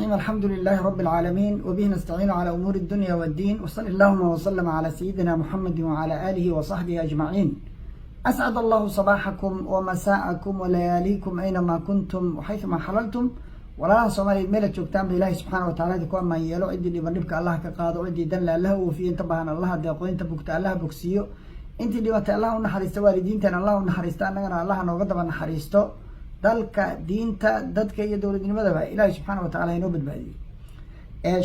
الحمد لله رب العالمين، وبه نستعين على أمور الدنيا والدين، وصل اللهم وسلم على سيدنا محمد وعلى آله وصحبه أجمعين. أسعد الله صباحكم ومساءكم ولياليكم أينما كنتم وحيثما حللتم. Walaalaha Soomaaliyeed meelaad joogtaan ba, Ilaahay subxaana watacala idinku amaan yeelo. Ciddii dhiban dhibka Allah ka qaado, ciddii danle Allaha oofiyo, inta bahan Allaha deeqo, inta bugta Allaha bogsiiyo, intii dhibatay Allah u naxariisto, waalidiintan Allah u naxariisto, annagana Allaha nooga daba naxariisto. Dalka, diinta, dadka iyo dowladnimadaba Ilaahay subxaana wa tacala inoo badbaadiyey.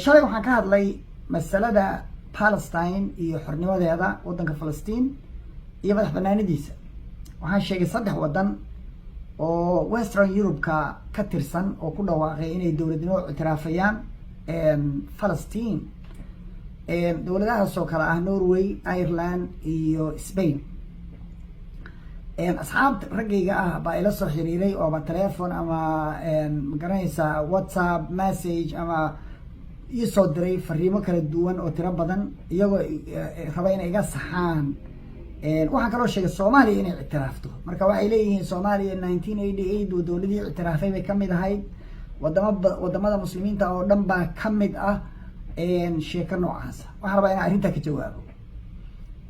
Shalay waxaan ka hadlay masalada Palestine iyo xornimadeeda, waddanka Falastiin iyo madax banaanidiisa. Waxaan sheegay saddex waddan oo Western Europe-ka ka tirsan oo ku dhawaaqay inay dowladnimo ictiraafayaan Falastiin, dowladahaas oo kale ah Norway, Ireland iyo Spain. Asxaabta raggayga ah baa ila soo xiriiray oo ama telefon ama, magaranaysaa, WhatsApp message ama iisoo diray fariimo kala duwan oo tiro badan, iyagoo raba inay iga saxaan. Waxaan kaloo sheegay Soomaaliya inay ictiraafto. Marka waxay leeyihiin Soomaaliya 1988 dowladihii ictiraafay bay kamid ahayd, wadama wadamada muslimiinta oo dhan baa kamid ah. Sheeko noocaasa waxaan rabaa inaan arrintaa ka jawaabo.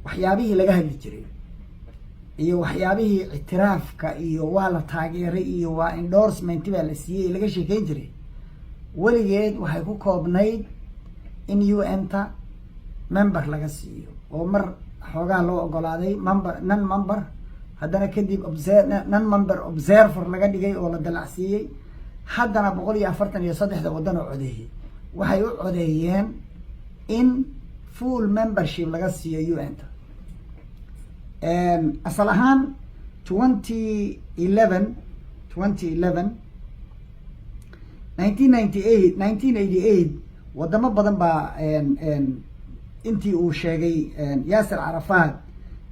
Waxyaabihii laga hadli jiray iyo waxyaabihii ictiraafka iyo waa la taageeray iyo waa endorsement baa la siiyey laga sheekeyn jiray, weligeed waxay ku koobnayd in UN-ta member laga siiyo, oo mar xoogaa loo ogolaaday member, non member, haddana kadib non member observer laga dhigay oo la dalacsiiyey. Haddana 143-da waddan oo codeeyey waxay u codeeyeen in full membership laga siiyo UN-ta. Asal ahaan 2011, 2011, 1998, 1988 wadamo badan baa, intii uu sheegay Yaasir Carafaat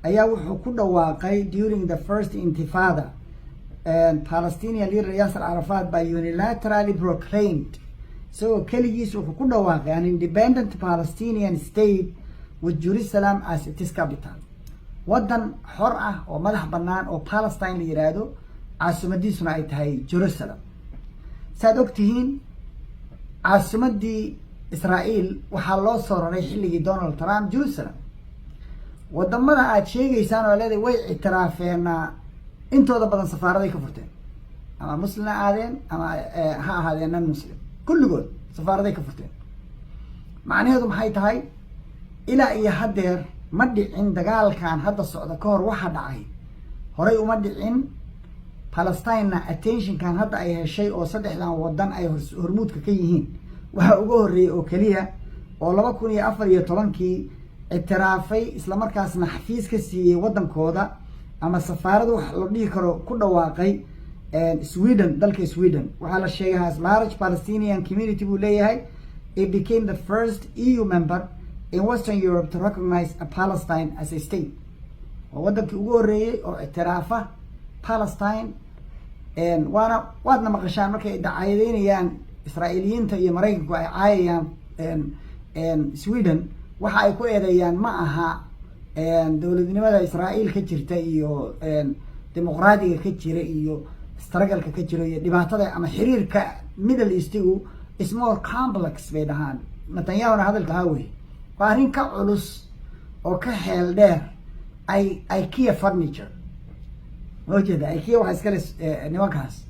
ayaa wuxuu ku dhawaaqay during the first Intifada, Palestinian leader Yasser Arafat baa unilaterally proclaimed, isagoo keligiis wuxuu ku dhawaaqay an independent Palestinian state with Jerusalem as its capital, waddan xor ah oo madax bannaan oo Palestine la yidhaahdo, caasimadiisuna ay tahay Jerusalem. Saad og tihiin, caasimadii Israa'iil waxaa loo soo raray xilligii Donald Trump Jerusalem. Wadamada aada sheegaysaan oo leedahay way ictiraafeenna, intooda badan safaaraday ka furteen, ama muslim ha ahaadeen ama ha ahaadeen non muslim, kulligood safaaraday ka furteen. Macnaheedu maxay tahay? Ilaa iyo haddeer ma dhicin. Dagaalkan hadda socda ka hor waxa dhacay horay uma dhicin. Palestinena attentionkan hadda ay heshay oo saddexdan wadan ay hormuudka ka yihiin, waxaa uga horreeyey oo keliya oo 2014-kii ictiraafay, islamarkaasna xafiis ka siiyey waddankooda ama safaarad wax la dhihi karo ku dhawaaqay, Sweden. Dalka Sweden waxaa la sheegay has large Palestinian community buu leeyahay. It became the first EU member in Western Europe to recognize a Palestine as a state. Waa waddankii ugu horreeyey oo ictiraafa Palestine. Waana waadna maqashaan markay dacayadeynayaan Israa'iiliyiinta iyo Maraykanku ay caayayaan Sweden, waxa ay ku eedeeyaan ma aha dowladnimada Israa'iil ka jirta iyo dimuqraadiga ka jira iyo struggle-ka ka jira iyo dhibaatada ama xiriirka Middle Eastigu is more complex bay dhahaan. Netanyahuna hadalka haa wey, waa arrin ka culus oo ka xeel dheer ay IKEA furniture. Ma ujeeda? IKEA waxaa iskale nimankaas.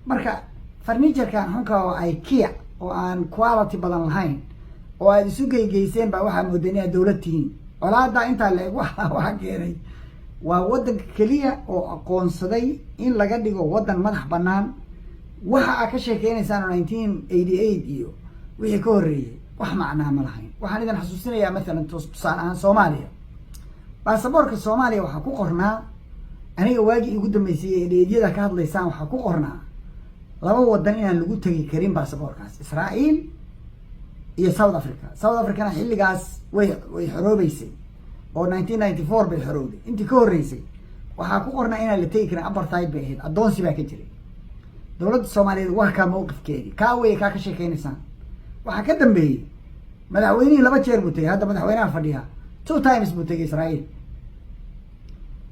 Marka furniture-kan xunka oo IKEA oo aan quality badan lahayn oo aad isu geygeyseen baa waxaa moodan inaad dawlad tihiin. Colaaddaa intaa la eg waxa keenay waa waddanka keliya oo aqoonsaday in laga dhigo waddan madax bannaan. Waxa aad ka sheekeynaysaan oo 1988 iyo wixii ka horreeyey wax macnaa ma lahayn. Waxaan idin xasuusinayaa, mathalan, tusaale ahaan, Soomaaliya, baasaboorka Soomaaliya waxaa ku qornaa, aniga waagii igu dambeysay ee dheedyada ka hadlaysaan, waxaa ku qornaa laba wadan inaan lagu tegi karin baasaboorkaas, Israa'iil iyo South Africa. South Africana xilligaas way xoroobeysay oo 1994 bay xorowday. Intii ka horreysay waxaa ku qornaa inaan la tegi karin. Apartheid bay ahayd, addoonsi baa ka jiray. Dowladda Soomaaliyeed waa kaa mawqifkeedii, kaa wey kaa ka sheekeynaysaan. Waxaa ka dambeeyey madaxweynihii laba jeer buu tegay. Hadda madaxweynaha fadhiya two times buu tegay Israa'iil.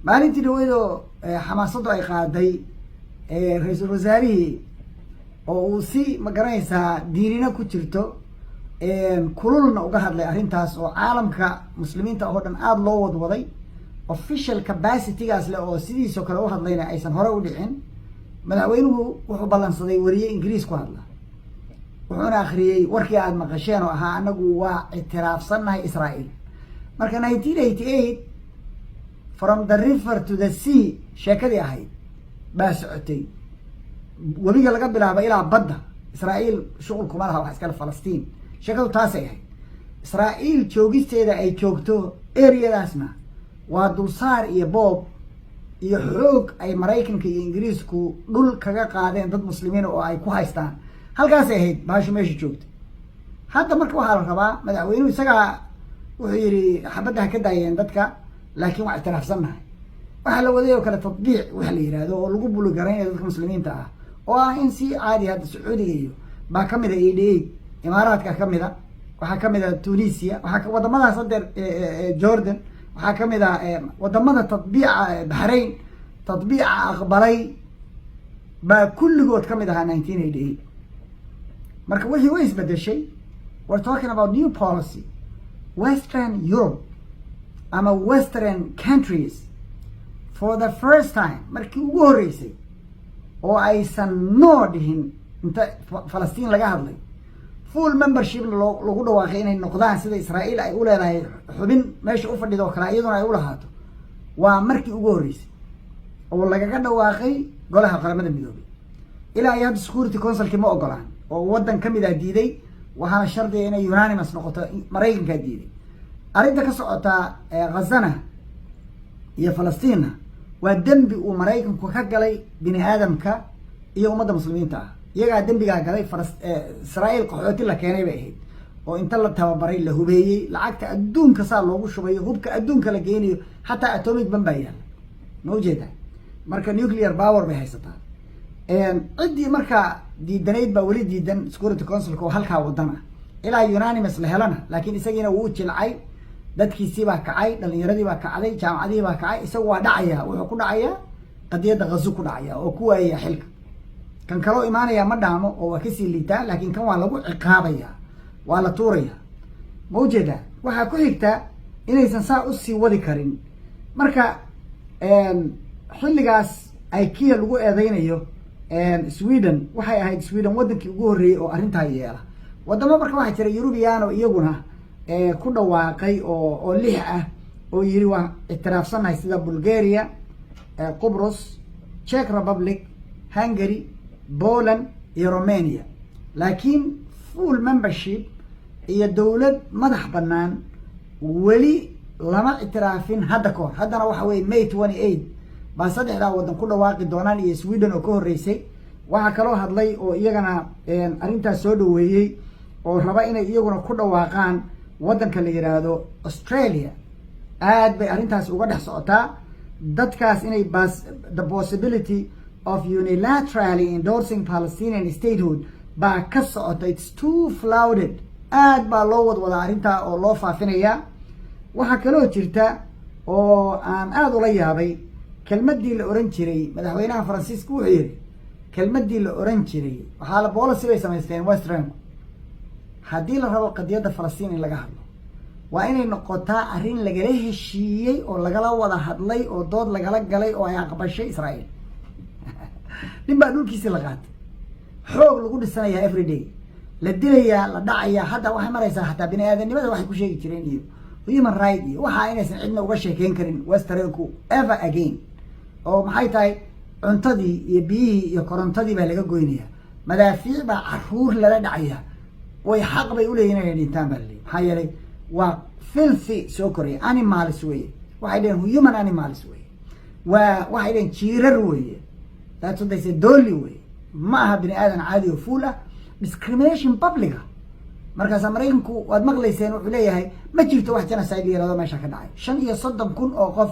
Maalintii dhaweydoo xamaasaddu ay qaaday, ra-iisul wasaarihii Oo uu si, ma garanaysaa, diinina ku jirto, kululna uga hadlay arrintaas, oo caalamka Muslimiinta oo dhan aada loo wadwaday. Official capacitygaas leh oo sidiisoo kale u hadlayna aysan hore u dhicin. Madaxweynuhu wuxuu ballansaday weriye Ingiriis ku hadla, wuxuuna akhriyey warkii aada maqasheen oo ahaa "Anagu waa ictiraafsannahay Israa'iil." Marka 1988, "from the river to the sea" sheekadii ahayd baa socotay. Webiga laga bilaabo ilaa badda, Israa'iil shuqul kuma laha, wax iskale Falastiin. Sheekadu taasay ahayd. Israa'iil joogisteeda ay joogto areadaasna waa dulsaar iyo boob iyo xoog ay Maraykanka iyo Ingiriisku dhul kaga qaadeen dad Muslimiin oo ay ku haystaan. Halkaasay ahayd baashu meesha joogta. Hadda marka waxaa la rabaa, madaxweynuhu isagaa wuxuu yidhi xabadda ha ka daayeen dadka, laakiin waa ictiraafsannahay. Waxaa la waday oo kale tatbiic waxa la yihahdo oo lagu bulugaraynayo dadka Muslimiinta ah, oo ah in si caadi hadda Sacuudiga iyo baa kamid a 88, Imaaraadka kamid a, waxaa kamid a Tunisia, waxaa wadamadaas hadeer Jordan, waxaa kamid a wadamada tatbiica, Bahrain, tatbiica aqbalay baa kulligood kamid ahaa 1988. Marka wixii way isbedeshay. We're talking about new policy. Western Europe ama Western countries, for the first time, markii ugu horreysay oo aysan noo dhihin inta Falastiin laga hadlay, full membershipna loo lagu dhawaaqay inay noqdaan sida Israa'iil ay u leedahay xubin meesha u fadhida oo kale, iyaduna ay u lahaato. Waa markii ugu horreysay oo lagaga dhawaaqay Golaha Qaramada Midoobay. Ilaa iyo hadda Security Councilki ma ogolaan oo waddan kamid ah diiday, waxaana shardiga inay unanimous noqoto. Maraykankaa diiday. Arrinta ka socotaa Ghazana iyo Falastiinna waa dembi uu Maraykanku ka galay bini aadamka iyo ummadda Muslimiinta ah. Iyagaa dembigaa galay. Faras Israa'iil qaxooti la keenay bay ahayd oo inta la tababaray, la hubeeyey, lacagta adduunka saa loogu shubayo, hubka adduunka la geynayo, xataa atomic bomb baa yaalla, ma ujeedaa? Marka nuclear power bay haysataa. Ciddii markaa diidanayd baa weli diidan Security Councilka oo halkaa wadan ah ilaa unanimous la helana. Laakiin isagiina wuu jilcay, dadkiisii baa kacay, dhalinyaradii baa kacday, jaamacadihii baa kacay. Isagu waa dhacaya, wuxuu ku dhacayaa qadiyadda Ghazo ku dhacaya oo ku waayaya xilka. Kan kaloo imaanaya ma dhaamo oo waa kasii liitaa, laakiin kan waa lagu ciqaabaya, waa la tuuraya, ma ujeedaa? Waxaa ku xigta inaysan saa usii wadi karin. Marka xilligaas IKEA lagu eedeynayo Sweden, waxay ahayd Sweden waddankii ugu horreeyey oo arrintaa yeela. Wadamo marka waxaa jira Eurubiano iyaguna ku dhawaaqay oo lix ah oo yiri waan ictiraafsannahay, sida Bulgaria, Qubrus, Czech Republic, Hungary, Poland iyo Romania. Laakiin full membership iyo dowlad madax bannaan weli lama ictiraafin hadda ka hor. Haddana waxa weye May 28 baa saddexdaa waddan ku dhawaaqi doonaan iyo Sweden oo ka horreysay. Waxaa kaloo hadlay oo iyagana arrintaas soo dhaweeyey oo raba inay iyaguna ku dhawaaqaan waddanka la yidhaahdo Australia. Aad bay arrintaas uga dhex socotaa dadkaas inay bas the possibility of unilaterally endorsing Palestinian statehood baa ka socota. It's too flooded, aad baa loo wadwadaa arrintaa oo loo faafinayaa. Waxaa kaloo jirta oo aan aada ula yaabay kelmaddii la oran jiray, madaxweynaha Faransiiska wuxuu yihi kelmaddii la oran jiray, waxaa la policy bay samaysteen Westernku: haddii la rabo qadiyadda Falastiin in laga hadlo, waa inay noqotaa arrin lagala heshiiyey oo lagala wada hadlay oo dood lagala galay oo ay aqbashay Israa'iil. Nin baa dhulkiisii la qaatay, xoog lagu dhisanayaa, everyday la dilayaa, la dhacayaa. Hadda waxay maraysaa xataa bini aadanimada waxay ku sheegi jireen iyo human right iyo waxa inaysan cidna uga sheekeyn karin Westernku ever again. Oo maxay tahay? Cuntadii iyo biyihii iyo korontadii baa laga goynaya, madaafiic baa caruur lala dhacaya. Way xaq bay uleeyihin inay dhintaan baa laleeyahy, maxaa yeelay waa filthy soo koraya, animals weye. Waxay dheheen human animals weye, waa waxay dheheen jiirar weye. That's what they say. Dooli weye, ma aha bini aadan caadi oo fuul ah. Discrimination publica. Markaasaa Maraykanku, waad maqlayseen, wuxuu leeyahay ma jirto wax genocide la yirahdo meesha ka dhacay. 35,000 oo qof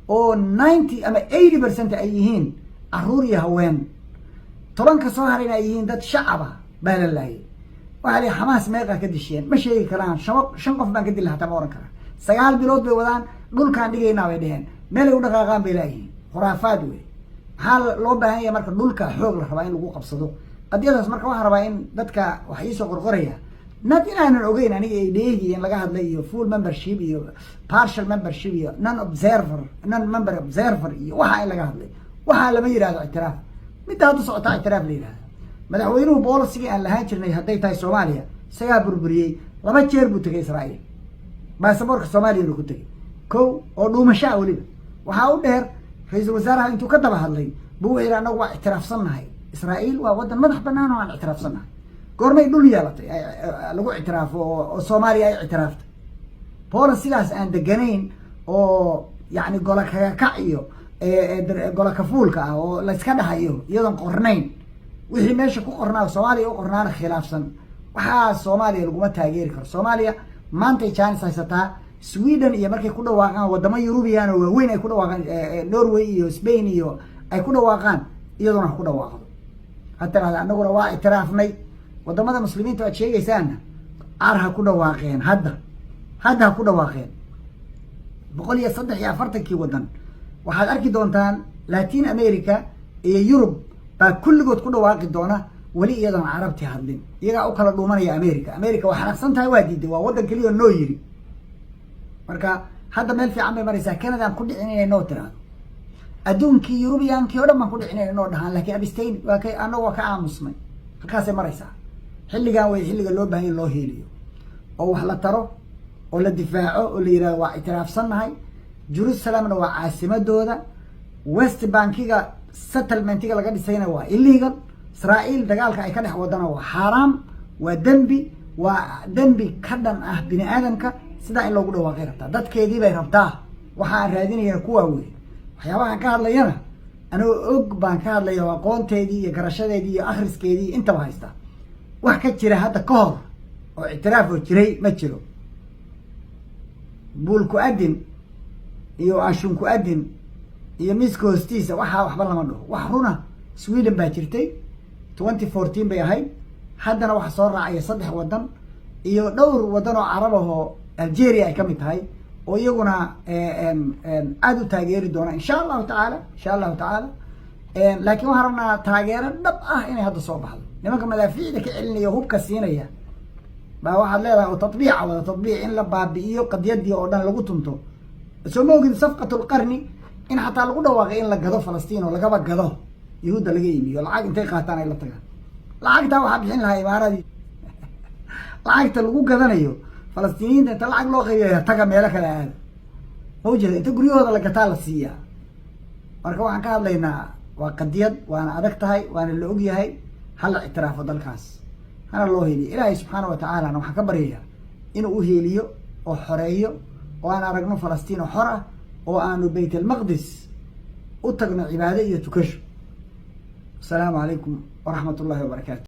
oo 90 ama 80% ay yihiin caruur iyo haween, 10-ka soo harayna ay yihiin dad shacaba baa la laayay. Waxaa la Xamaas meeqa ka disheen? Ma sheegi karaan. Shan qof baan ka dila hataa ma oran karaan. 9 bilood bay wadaan, dhulkaan dhigaynaa bay dheheen, meelay u dhaqaaqaan bay laayihiin. Khuraafaad wey. Maxaa loo baahan yahay marka? Dhulka xoog la rabaa in lagu qabsado. Qadiyadaas marka waxaan rabaa in dadka wax iisoo qorqoraya, not inaanan ogeyn aniga ay dheegi in laga hadlay iyo full membership iyo partial membership iyo non observer, non member observer iyo waxa in laga hadlay. Waxaa lama yihahdo ictiraaf. Midda hadda socotaa ictiraaf la yihahda. Madaxweynuhu policygii aan lahaan jirnay hadday tahay Soomaaliya isagaa burburiyey. Laba jeer buu tegay Israa'iil, baasaboorka Soomaaliyana ku tegay, ko oo dhuumasho ah. Weliba waxaa u dheer, ra-iisul wasaaraha intuu ka daba hadlay buu wuxuu yidhi: "Annagu waa ictiraafsannahay, Israa'iil waa waddan madax banaan oo aan ictiraafsannahay." Goormay dhul yeelatay lagu ictiraafo oo Soomaaliya ay ictiraaftay? Policygaas aan deganayn oo yacni gola kagakac iyo gola kafuulka ah oo layska dhahayo iyadoon qornayn, wixii meesha ku qornaa Soomaaliya u qornaana khilaafsan, waxaa Soomaaliya laguma taageeri karo. Soomaaliya maantay chance haysataa. Sweden iyo markay ku dhawaaqaan, wadamo Eurubian oo waaweyn ay ku dhawaaqaan, Norway iyo Spain iyo ay ku dhawaaqaan, iyaduna ha ku dhawaaqdo, ha tiraahda: "Anaguna waa ictiraafnay." Wadamada Muslimiinta aad sheegaysaanna car ha ku dhawaaqeen hadda, hadda ha ku dhawaaqeen. 143-kii waddan waxaad arki doontaan Latin America iyo Yurub baa kulligood ku dhawaaqi doona, weli iyadoon Carabti hadlin. Iyagaa u kala dhuumanaya America. America waa xanaaqsan tahay, waa diiday, waa waddan keliya noo yiri. Marka hadda meel fiican bay maraysaa. Canadaan ku dhicin inay noo tiraahdo, adduunkii Yurubiyankii o dhan baan ku dhicin inay noo dhahaan, lakin abstain waa ka, annagu waa ka aamusnay. Halkaasay maraysaa. Xilligan way xilliga loo baahanya loo heeliyo oo wax la taro oo la difaaco oo la yihahdo waa ictiraafsannahay. Jerusalemna waa caasimadooda. West Bankiga settlementiga laga dhisayna waa illegal. Israa'iil dagaalka ay ka dhex wadana waa xaaraam, waa dembi, waa dembi ka dhan ah bini aadamka. Sidaa in loogu dhawaaqay rabtaa, dadkeedii bay rabtaa. Waxa aan raadinayana kuwaa wey. Waxyaabahaan ka hadlayana anigoo og baan ka hadlaya oo aqoonteedii iyo garashadeedii iyo akhriskeedii intaba haysta. Wax ka jira hadda ka hor oo ictiraaf oo jiray ma jiro. Buulku adin iyo ashunku adin iyo miiska hoostiisa waxaa waxba lama dhaho. Wax runa Sweden baa jirtay, 2014 bay ahayd. Haddana waxaa soo raacaya saddex waddan iyo dhowr waddan oo Carab ahoo Algeria ay ka mid tahay, oo iyaguna aada u taageeri doona, insha Allahu tacaala, insha Allahu tacaala. Laakiin waxaan rabnaa taageero dhab ah inay hadda soo baxdo. Nimanka madaafiicda ka celinaya, hubka siinaya baa waxaad leedahay oo tatbiica wada, tatbiic in la baabi'iyo qadiyadii oo dhan lagu tunto. Soo ma ogid صفقة القرن in xataa lagu dhawaaqay in la gado Falastiin oo lagaba gado, Yahuudda laga iibiyo, lacag intay qaataan ay la tagaan? Lacagtaa waxaa bixin lahaa Imaaradii. Lacagta lagu gadanayo Falastiiniyiinta inta lacag loo qaybiya, taga meelo kale aada ma ujeeda, inta guryahooda la gataa la siiyaa. Marka waxaan ka hadlaynaa waa qadiyad, waana adag tahay, waana la ogyahay. Hala ictiraafo dalkaas, hana loo heliyo. Ilaahay subxaana wa tacaalana waxaan ka baryayaa inuu u heeliyo oo xoreeyo oo aan aragno Falastiin oo xor ah oo aanu Bayt Almaqdis u tagno cibaado iyo tukasho. Asalaamu calaykum waraxmat ullahi wabarakaatu.